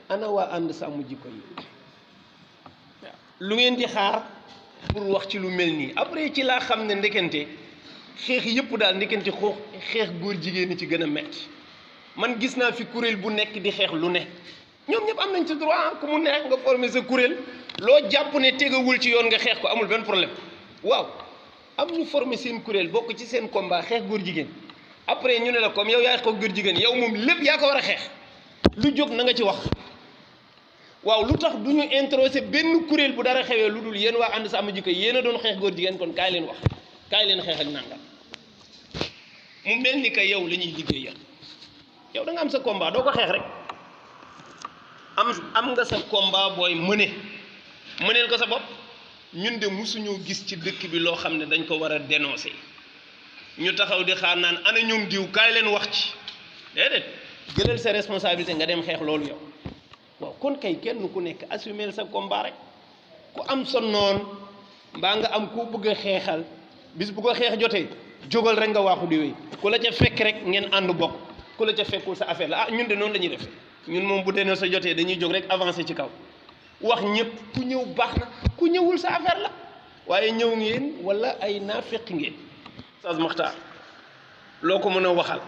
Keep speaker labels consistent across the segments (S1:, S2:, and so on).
S1: ana waa ànd sàmm jikko yi lu ngeen di xaar pour wax ci lu mel nii après ci laa xam ne ndekente xeex yëpp daal ndekente xeex góor jigéen ñi ci gën a metti man gis naa fi kuréel bu nekk di xeex lu ne ñoom ñëpp am nañ ci droit ku mu neex nga former sa kuréel loo jàpp ne tegawul ci yoon nga xeex ko amul benn problème waaw am ñu former seen kuréel bokk ci seen combat xeex góor jigéen après ñu ne la comme yow yaay xeex góor jigéen yow moom lépp yaa ko war a xeex lu jóg na nga ci wax waaw lu tax du ñu introsé benn kuréel bu dara xewee lu dul yéen waa ànd sàmm jikko yéen a doon xeex góor jigéen kon kaay leen wax kaay leen xeex ak nangam mu mel ni que yow la ñuy liggéeyal yow da nga am sa combat doo ko xeex rek am nga sa combat booy mëneel ko sa bopp ñun de musuñoo gis ci dëkk bi loo xam ne dañ ko war a dénoncer ñu taxaw di xaar naan ana ñoom diw kaay leen wax ci déedéet jëlal sa responsabilité nga dem xeex loolu yow waaw kon kay kenn ku nekk assumer sa combat rek ku am sa noon mbaa nga am koo bëgg a xeexal bis bu ko xeex jotee jógal rek nga waaxu di wéy ku la ca fekk rek ngeen ànd bokk ku la ca fekkul sa affaire la ah ñun de noonu la ñuy def ñun moom bu dee sa jotee dañuy jóg rek avancer ci kaw wax ñëpp ku ñëw baax na ku ñëwul sa affaire la waaye ñëw ngeen wala ay naafeq ngeen Oustaz Makhtar loo ko mën a waxal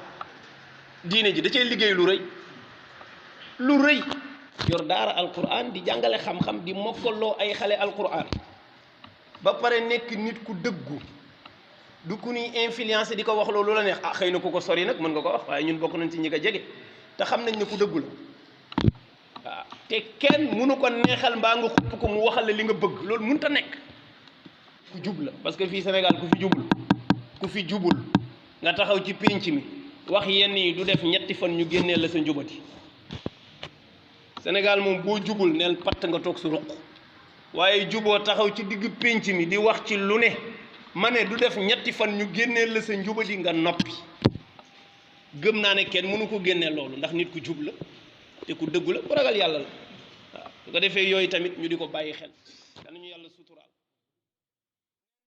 S1: diine ji da cee liggéey lu rëy yor daara alquran di jàngale xam-xam di mokkaloo ay xale alquran ba pare nekk nit ku dëggu du ku ñuy influencé di ko wax loolu la neex ah xëy na ku ko sori nag mën nga ko wax waaye ñun bokk nañ ci ñi ko jege te xam nañ ne ku dëggu la waaw te kenn mënu ko neexal mbaa nga xupp ko mu waxal la li nga bëgg loolu mënut a nekk ku jub la parce que fii Sénégal ku fi jubul nga taxaw ci pénc mi wax yenn yi du def ñetti fan ñu génnee la sa njubati Sénégal moom boo jubul neel patt nga toog su ruq waaye juboo taxaw ci digg pénc mi di wax ci lu ne ma ne du def ñetti fan ñu génnee la sa njubati nga noppi gëm naa ne kenn mënu ko génnee loolu ndax nit ku jub la te ku dëggu la ku ragal yàlla la waaw su ko defee yooyu tamit ñu di ko bàyyi xel danañu yàlla suturaal